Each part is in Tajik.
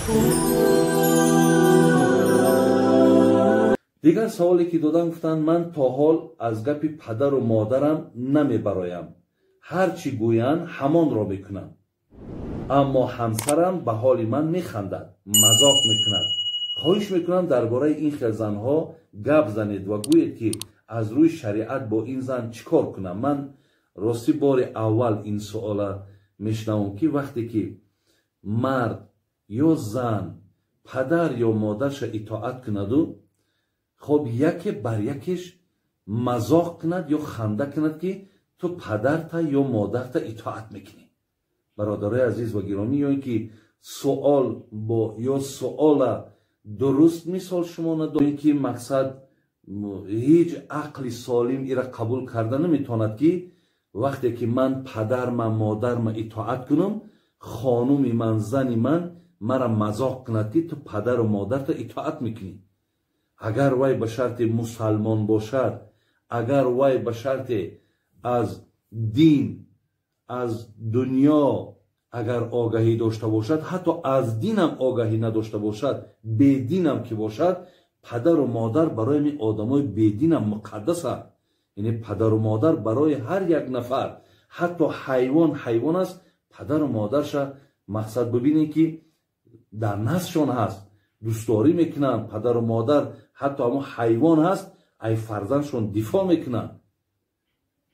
Дигар саволе ки додам, гуфтанд: ман то ҳол аз гапи падару модарам намебароям, ҳар чӣ гӯянд, ҳамонро мекунам, аммо ҳамсарам ба ҳоли ман механдад, мазоқ мекунад. Хоҳиш мекунам, дар бораи ин хел занҳо гап занед ва гӯед, ки аз рӯи шариат бо ин зан чӣ кор кунам. Ман ростӣ бори аввал ин суола мешунавам, ки вақте ки мард ё зан падар ё модарша итоат кунаду, хоб, яке бар якеш мазоқ кунад ё ханда кунад, ки ту падарта ё модарта итоат мекунӣ. Бародарои азиз ва гиромӣ, ё ин ки суол бо ё суола дуруст мисол шумо надоред, ки мақсад ҳеҷ ақли солим ира қабул карда наметавонад, ки вақте ки ман падарма, модарма итоат кунам, хонуми ман, зани ман мара мазоқ кунад, ки ту падару модарта итоат мекунӣ. Агар вай ба шарти мусалмон бошад, агар вай ба шарте аз дин, аз дунё агар огаҳӣ дошта бошад, ҳатто аз динам огаҳӣ надошта бошад, бединам ки бошад, падару модар барои ин одамои бединам муқаддасанд. Яъне падару модар барои ҳар як нафар, ҳатто ҳайвон ҳайвон аст, падару модарша мақсад бибинед, ки дар наздшон ҳаст, дӯстдорӣ мекунанд. Падару модар, ҳатто ҳамон ҳайвон ҳаст, ай фарзандшон дифоъ мекунанд.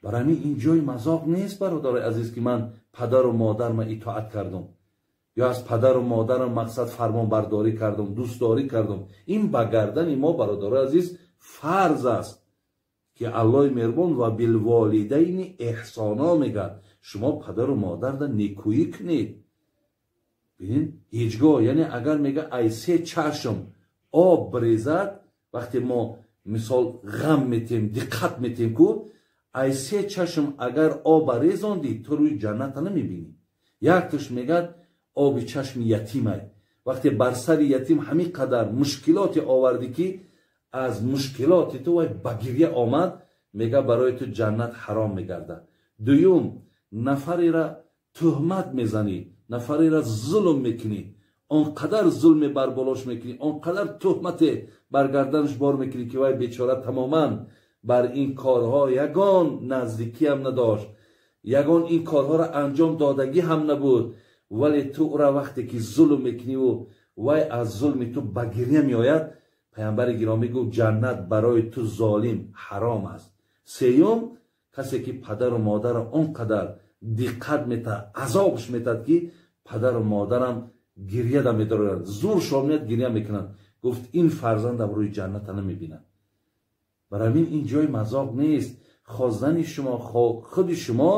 Барои ҳамин ин ҷои мазоқ нест, бародарои азиз, ки ман падару модарма итоат кардам ё аз падару модарам мақсад фармонбардорӣ кардам, дӯстдорӣ кардам. Ин ба гардани мо, бародарои азиз, фарз аст, ки Аллоҳи меҳрубон ва билволидайни эҳсоно мегӯяд: шумо падару модарда некӯӣ кунед. Бинед, ҳеҷ гоҳ, яъне агар мега, ай се чашм об брезад, вақте мо мисол ғам метем, диққат метем ку, ай се чашм агар оба резондӣ, ту рӯи ҷанната намебинӣ. Якташ мегӯяд, оби чашми ятимай. Вақте бар сари ятим ҳамин қадар мушкилоте овардӣ, ки аз мушкилоти ту вай ба гирья омад, мега, барои ту ҷаннат ҳаром мегардад. Дуюм, нафарера туҳмат мезанӣ, нафарера зулм мекунӣ, он қадар зулме бар болош мекунӣ, он қадар туҳмате бар гарданаш бор мекунӣ, ки вай бечора тамоман бар ин корҳо ягон наздикиам надошт, ягон ин корҳоро анҷом додагӣ ҳам набуд, вале ту ӯра вақте ки зулм мекуниву вай аз зулми ту ба гирья меояд, паямбари гиромӣ гуфт: ҷаннат барои ту, золим, ҳаром аст. Сеюм, касе ки падару модарро он қадар диққат метаҳад, азобш метаҳад, ки падару модарам гирья да медоранд, зуршон меяд, гирья мекунанд, гуфт, ин фарзандам рӯи ҷанната намебинад. Барои ҳамин ин ҷои мазоқ нест. Хо зани шумо, хо худи шумо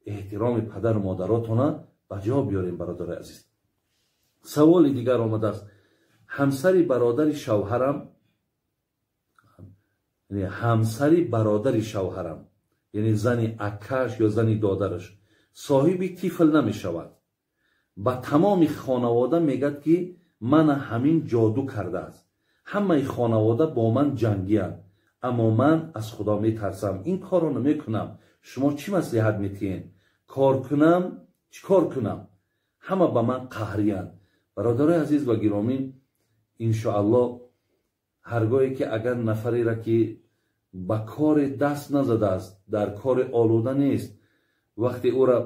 эҳтироми падару модаротона ба ҷо биёрем, бародарои азиз. Саволи дигар омадааст: ҳамсари бародари шавҳарам, ҳамсари бародари шавҳарам, яъне зани акаш ё зани додараш, соҳиби тифл намешавад. Ба тамоми хонавода мегӯяд, ки мана ҳамин ҷоду кардааст. Ҳамаи хонавода бо ман ҷангиянд, аммо ман аз Худо метарсам, ин корро намекунам. Шумо чӣ маслиҳат метиҳед? Кор кунам, чӣ кор кунам? Ҳама ба ман қаҳриянд. Бародарои азиз ва гиромӣ, иншоаллоҳ, ҳаргоҳе ки агар нафарера, ки ба коре даст назадааст, дар кори олуда нест, вақте ӯра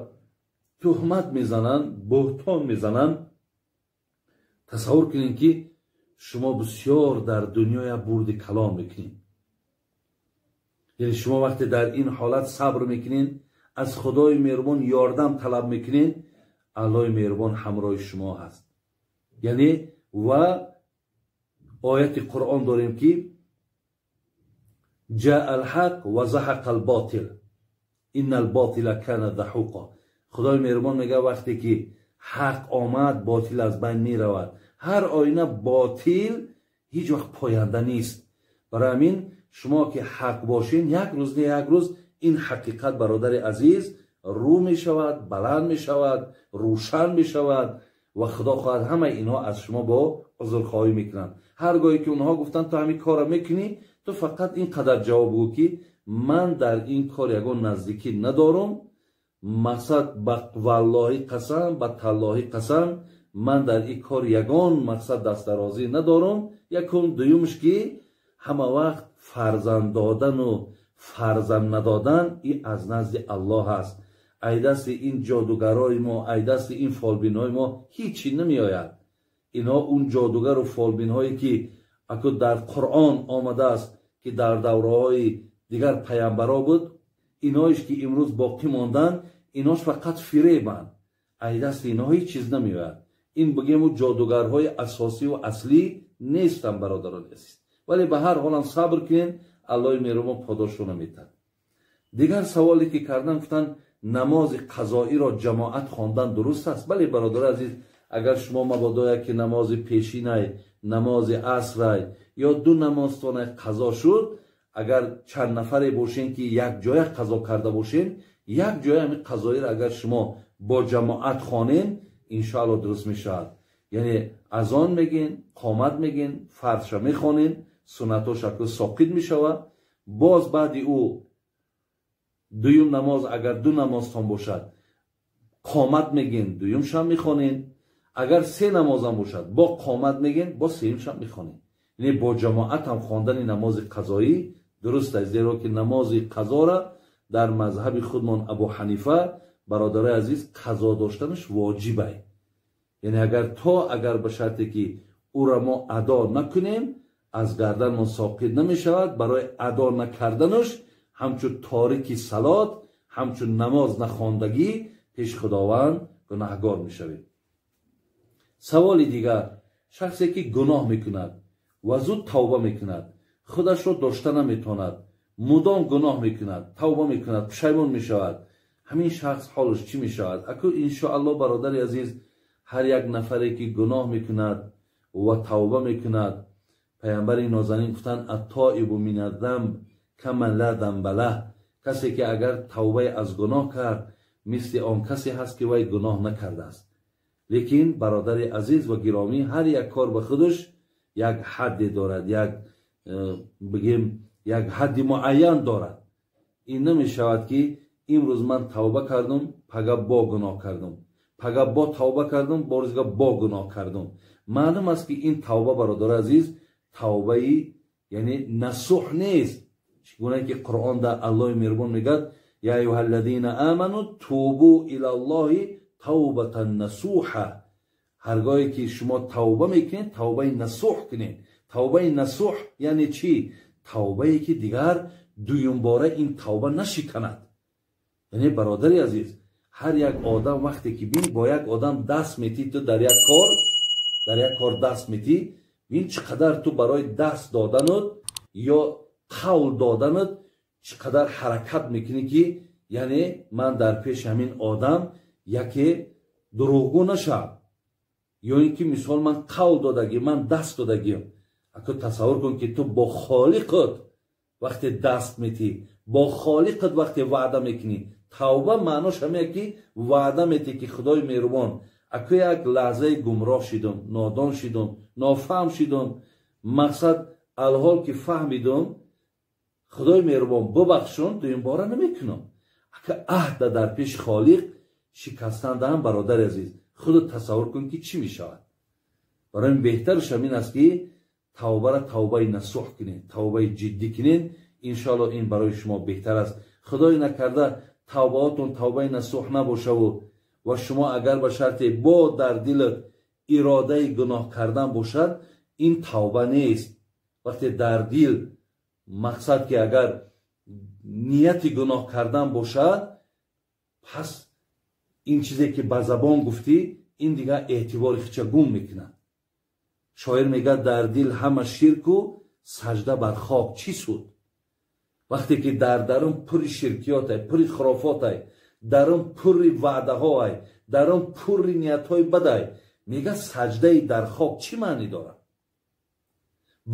туҳмат мезананд, буҳтон мезананд, тасаввур кунед, ки шумо бисёр дар дунё як бурди калон мекунед. Яъне шумо вақте дар ин ҳолат сабр мекунед, аз Худои меҳрубон ёрдам талаб мекунед, Аллоҳи меҳрубон ҳамроҳи шумо ҳаст. Яъне ва ояти Қуръон дорем, ки ҷаа алҳақ ва заҳақа алботил инна алботила кана заҳуқа. Худои меҳрубон мегӯяд: вақте ки ҳақ омад, ботил аз байн меравад. Ҳар оина ботил ҳеҷ вақт поянда нест. Барои ҳамин шумо ки ҳақ бошед, як рӯз не як рӯз ин ҳақиқат, бародари азиз, рӯ мешавад, баланд мешавад, рӯшан мешавад ва Худо хоҳад, ҳамаи инҳо аз шумо бо узрхоҳӣ мекунанд. Ҳар гоҳе ки онҳо гуфтанд, ту ҳамин корро мекунӣ, ту фақат ин қадар ҷавоб гӯ, ки ман дар ин кор ягон наздикӣ надорам. Мақсад, ба валлоҳӣ қасам, ба таллоҳӣ қасам, Ман дар ин кор ягон мақсад дастдарозӣ надорам. Якум, дуюмш ки ҳама вақт фарзанд додану фарзанд надодан и аз назди Аллоҳ аст. Ай дасти ин ҷодугарои мо, ай дасти ин фолбинҳои мо ҳичи намеояд. Инҳо он ҷодугару фолбинҳое ки аку дар Қуръон омадааст, ки дар давраҳои дигар паямбаро буд, инҳоеш ки имрӯз боқӣ монданд, инҳош фақат фиребанд. Ай дасти инҳо ҳеҷ чиз намеояд. Ин бигему ҷодугарҳои асосиву аслӣ нестанд, бародарони азиз. Вале ба ҳар ҳолам сабр кунед, Аллоҳи меҳрубон подошро наметад. Дигар саволе ки кардан, гуфтанд намози қазоиро ҷамоат хондан дуруст аст? Бале, бародари азиз, агар шумо мабодоя ки намози пешинай, намози асрай ё ду намозтонай қазо шуд, агар чанд нафаре бошен ки як ҷоя қазо карда бошен, як ҷоя ҳамин қазоиро агар шумо бо ҷамоат хонен, иншоалло дуруст мешавад. Яъне азон мегин, қомат мегин, фарзша мехонен, суннатош аку соқит мешавад. Боз баъди ӯ дуюм намоз, агар ду намозтон бошад, қомат мегин, дуюмшам мехонен. Агар се намозам бошад, бо қомат мегин, бо сеюмшам мехонен. Яъне бо ҷамоат ҳам хондани намози қазоӣ дуруст аст, зеро ки намози қазора дар мазҳаби худмон Абу Ҳанифа, бародарои азиз, қазо доштанаш воҷибай. Яъне агар то агар ба шарте ки ӯра мо адо накунем, аз гарданмон соқит намешавад. Барои адо накарданаш ҳамчун торики салот, ҳамчун намоз нахондагӣ пеш Худованд гунаҳгор мешавед. Саволи дигар, шахсе ки гуноҳ мекунад ва зуд тавба мекунад, худашро дошта наметавонад, мудом гуноҳ мекунад, тавба мекунад, пушаймон мешавад, ҳамин шахс ҳолаш чӣ мешавад? Аку иншоалло, бародари азиз, ҳар як нафаре ки гуноҳ мекунад ва тавба мекунад, паямбари нозанин гуфтанд: аттоибу мин аззамб каман ла замба лаҳ. Касе ки агар тавбаи аз гуноҳ кард, мисли он касе ҳаст ки вай гуноҳ накардааст. Лекин бародари азиз ва гиромӣ, ҳар як кор ба худаш як ҳадде дорад, як бигем як ҳадди муайян дорад. Ин намешавад ки имрӯз ман тавба кардум, пага бо гуноҳ кардум, пага бо тавба кардум, борзига бо гуноҳ кардум. Маълум аст ки ин тавба, бародари азиз, тавбаи яъне насуҳ нест. Чӣ гуна ки Қуръон дар Аллоҳи меҳрубон мегӯяд: я аюҳа аллазина аману тубу илаллоҳи тавбатан насуҳа. Ҳаргоҳе ки шумо тавба мекунед, тавбаи насуҳ кунед. Тавбаи насуҳ яъне чӣ? Тавбае ки дигар дуюмбора ин тавба нашиканад. Яъне бародари азиз, ҳар як одам вақте ки бин бо як одам даст метӣ, ту дар як кор даст метӣ, бин чӣ қадар ту барои даст доданат ё қавл доданат чӣ қадар ҳаракат мекунӣ ки яъне ман дар пеши ҳамин одам яке дурӯғгӯ нашавам, ё ин ки мисол ман қавл додагӣ, ман даст додагиам. Аку тасаввур кун ки ту бо холиқат вақте даст метӣ, бо холиқат вақте ваъда мекунӣ. Тавба маънош ҳамея ки ваъда метӣ ки Худои меҳрубон, аку як лаҳзаи гумроҳ шидум, нодон шидум, нофаҳм шидум, мақсад алҳол ки фаҳмидум, Худои меҳрубон бубахшун, дуюмбора намекунам. Ака аҳда дар пеши холиқ шикастандаам, бародари азиз, худат тасаввур кун ки чӣ мешавад. Барои ин беҳтараш ҳамин аст ки тавбаро тавбаи насуҳ кунед, тавбаи ҷиддӣ кунед. Иншоалло ин барои шумо беҳтар аст. Худои накарда тавбаотон тавбаи насуҳ набошаву ва шумо агар ба шарте бо дар дилат иродаи гуноҳ кардан бошад, ин тавба нест. Вақте дар дил мақсад ки агар нияти гуноҳ кардан бошад, пас ин чизе ки ба забон гуфтӣ, ин дигар эътибори хича гум мекунад. Шоир мегӯяд: дар дил ҳама ширку сажда бар хок чӣ суд? Вақте ки дар дарун пури ширкиётай, пури хурофотай, дарун пури ваъдаҳоай, дарун пури ниятҳои бадай, мегӯяд саждаи дар хок чӣ маънӣ дорад?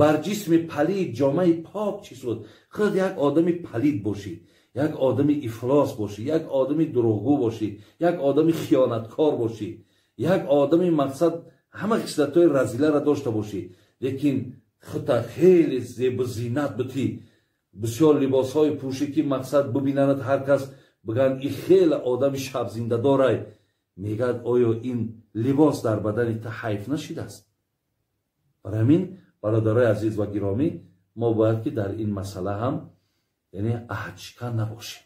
Бар ҷисми палид ҷомаи пок чӣ суд? Худ як одами палид бошӣ, як одами ифлос бошӣ, як одами дурӯғгӯ бошӣ, як одами хиёнаткор бошӣ, як одами мақсад ҳама хислатҳои разиларо дошта бошӣ, лекин худта хеле зебу зинат бутӣ, бисёр либосҳои пӯшӣ ки мақсад бубинанад ҳар кас, бигӯянд и хеле одами шабзиндадорай, мегӯяд оё ин Либос дар бадани та ҳайф нашидааст. Барои ҳамин, бародарои азиз ва гиромӣ, мо бояд ки дар ин масъала ҳам, яъне, аҳдшикан набошем.